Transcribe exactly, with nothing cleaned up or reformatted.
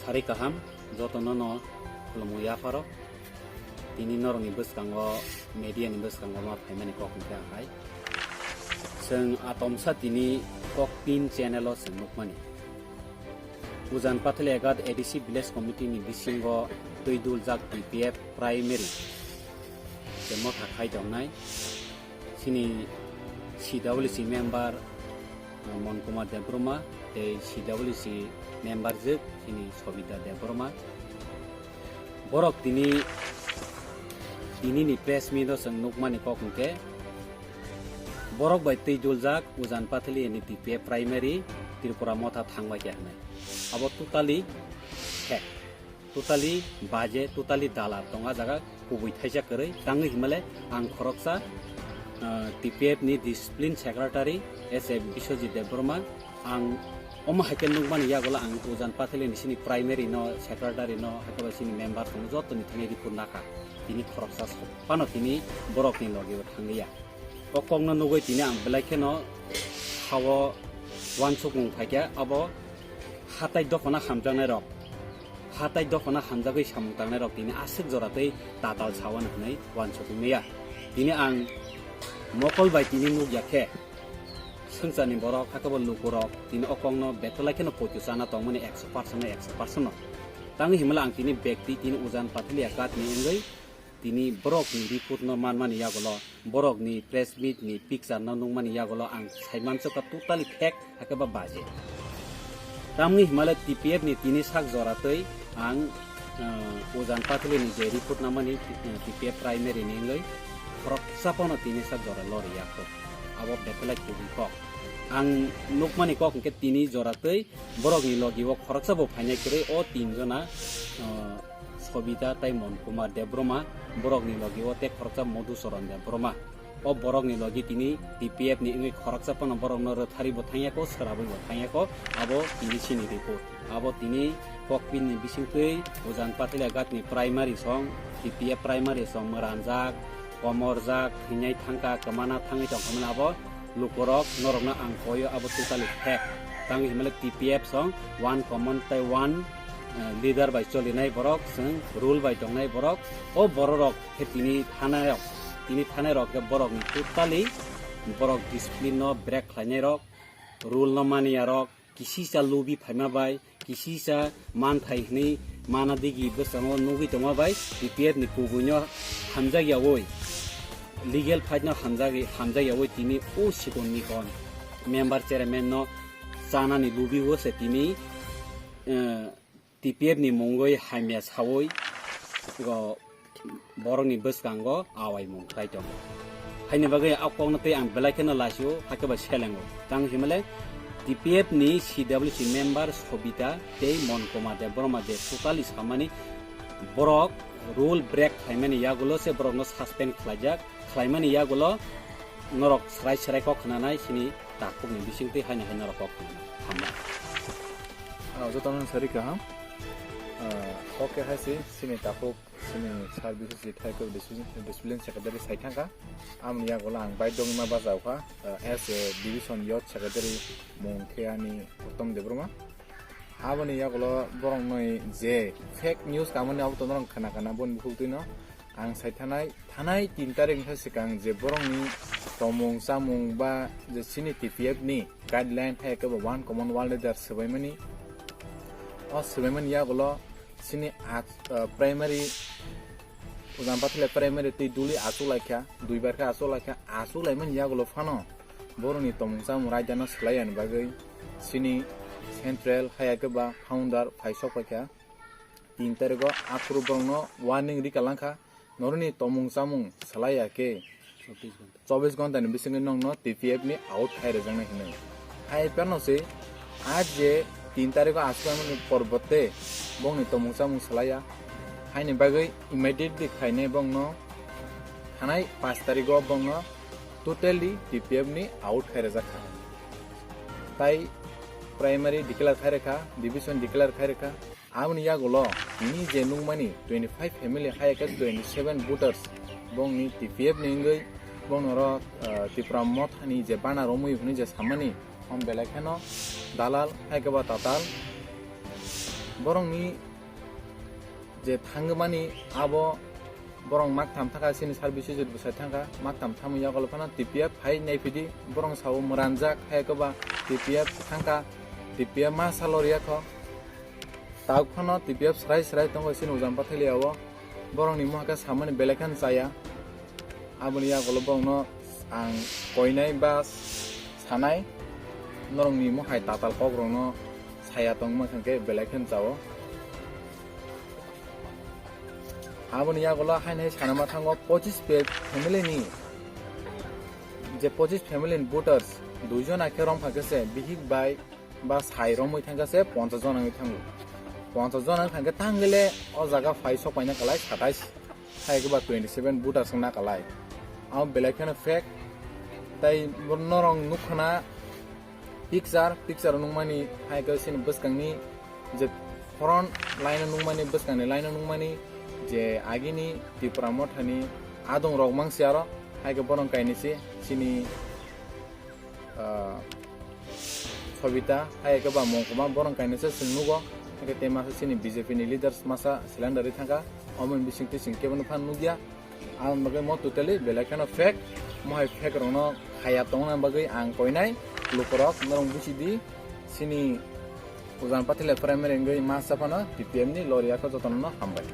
Sari kaham, joto no no khulumung yapharo. Tini norok ni bwskango, media ni bwskango ma phaimani kok hwnkhe ang hai. Chwng atomsa tini Kokpin channel o chwng nukmani. Ujan Pathali Agat A D C Village Committee ni bisingo twi duljak T P F primary je motha khai tongnai. Chini C W C member, ah, Mon Kumar Debbarma, tei C W C member jwk chini Sobita Debbarma. Borok tini, tini ni press meet o chwng nukmani kok hwnkhe, borok bai twi duljak Ujan Pathali ni T P F primary Tripura motha thangbai khe hwnwi. Abo totally fake. Totally baje, totally dalar tong a jaga, kubui thaisa kwrwi. Tangwi himale ang khoroksa, ah, T P F ni discipline secretary S A Biswajit Debbarma, ang omo hai khe nukmani yagulo ang Ujan Pathali ni sini primary no, secretary no, hakhe bai sini member tong joto ni thani report nakha. Tini khoroksa phano tini borok ni logi o thanglia. O kok no nugwi tini ang belai kheno ha o uansukmung phaikha, abo hatai dophano hamjaknai rok, hatai dophano hamjagwi samung tangnai rok tini aswk jora tei tatal sao hwnwi uansukwi maya. Tini ang mokol bai tini nukya khe, swngcharni borok, hakhe bo lukurok tini o kokno bethalai kheno poito chana tongmani ekso percent no ekso percent no. Tangwi himala ang tini bekti tini Ujan Pathali Agat ni wngwi tini borokni report no manmani yagulo, borokni press meet ni picture no nukmani yagulo ang saimansukha totally fake, hakhe ba baje. Tamni himale T P F ni tini sak jora twi ang, ah, Ujan Pathali ni je report namani, eh, T P F primary ni wngwi khoroksa phano tini sak jora lori ya kho. Abo bethalai kubui kok. Ang nukmani kok hwnkhe tini jora twi borokni logi o khoroksa bo phainai kwrwi o tin jona, ah, Sobita tei Mon Kumar Debbarma, borokni logi o tei khoroksa Madhucharan Debbarma. O borokni logi tini T P F ni wngwi khoroksa phano borokno rwthari bo thangya kho, swrabwi bo thangya kho, abo tini sini report. Abo tini Kokpin ni bisingtwi Ujan Pathali Agat ni primary song, T P F primary song mwranjak, komorjak, thwinai thangkha, kwmana thangwi tongkha mani abo lukurok norokno ang koio abo totally fake. Tangwi himale T P F song one common tei one, eh, leader bai cholinai borok, chwng rule bai tongnai borok. O bororok khe tini thanai rok, tini thanai rok khe borokni totally borok discipline no break khlainai rok, rule no mani ya rok, kisisa lubi phaima bai, kisisa manthai hwnwi mana digi bwskango nugwi tongma bai B P F ni kubui no hamjak yawi, legal fight no hamjak, hamjak yawi tini o sikon ni hon member chairman no chanani lubi o se tini, eh, T P F ni mungwi hamya sawi, o, borokni bwskango awaimung khlai tongo. Haini bagwi a kokno tei ang belai kheno lasio, hakhe bai selengo. Tang himale T P F ni C W C member Sobita tei Mon Kumar Debbarma je totally samani borok rule break khlaimani yagulo se borokno suspend khlaijak, khlaimani yagulo norok srai srai kok khnanai sini takhukni bisingtwi haino hai norok kok khnanai. Hambai. Ah, jotono sari kaham. Ah, kok khe hai se sini takhuk sini service si thai khe discipline, discipline secretary sai thangkha. Amoni yagulo ang bai dongma bajao kha, ah, as a division youth secretary mung khe ani Uttom Debbarma. Aboni yagulo borok noi je fake news kamani abo to norok khna khna boni bukhuk twi no ang sai thanai, thanai tin tarik wngkha swkang je borokni tongmung chamung ba je chini T P F ni guideline hai khe bo one common one leader swbaimani. O swbaimani yagulo chini ach-, ah, primary, Ujan Pathali primary tei duli achuk laikha, duibar khe achuk laikha, achuk laimani yagulo phano borokni tongmung chamung raida no swlai yani bagwi chini central hai khe ba founder phaisok paikha. Tin tarik o aphuru borokno warning rika langkha, norokni tongmung chamung swlai ya khe chobbish ghonta ni bisingwi nokno T P F ni out khai rwjaknai hinwi. Hai phano se, a je tin tarik o aswk ni porbote bongni tongmung chamung swlai ya. Haini bagwi immediately khainai bongno thanai panch tarik o bongno totally T P F ni out khai rwjak kha. Tai primary declare khai rwkha, division declare khai rwkha. Aboni yagulo tini je nukmani twenty five family hai khe twenty seven voters bongni T P F ni wngwi bongno oro, ah, Tipra Mothani je bana romwi hwnwi je samani, om belai kheno dalal hai khe ba tatal. Borong ni je thangmani abo borong maktham thangkha, chini service jodi bwsai thangkha, maktham thamwi yagulo phano T P F phai naiphi di, borong sao mwranjak, hai khe ba T P F thangkha, T P F ma salo ri ya kho. Tauk phano T P F srai srai tongo chini Ujan Pathalia o. Borong ni mungha khe samani belai khe cha ya. Aboni yagulo borong no ang koinai ba sanai, norok ni mungha tatal kok rok no saya tongma khe belai khe cha o. Aboni yagulo haino hai sanama thango pochis pe family ni, je pochis family ni voters, dui jona khe romkha khe se bihik bai ba sai romwi thangkha se ponchas jona wngwi thango. Ponchas jona wngkha khe tangwi le o jaga phai sokpaina kalai satais, hai khe ba twenty seven voters wngna kalai. Abo belai kheno fake. Tai bo norok nukha na picture, picture nukmani hai khe chini bwskang ni je front line o nukmani, bwskang ni line o nukmani je agini Tipra Motha ni adong rok mangsi aro, hai khe borong kainwi se chini Sobita, hai khe ba Mongkoma, borong kainwi se chwng nugo. Hai khe tei masa chini B J P ni leaders masa cylinder ri thangkha. Omo ni bising twi chwng kebo no phan nukya. Aboni bagwi mo totally belai kheno fake. Mo hai fake rok no khaya tongna bagwi ang koinai lukurok norok buchi di. Chini Ujan Pathalia primary wngwi masa phano T P F ni lori ya kho jotono no hambai.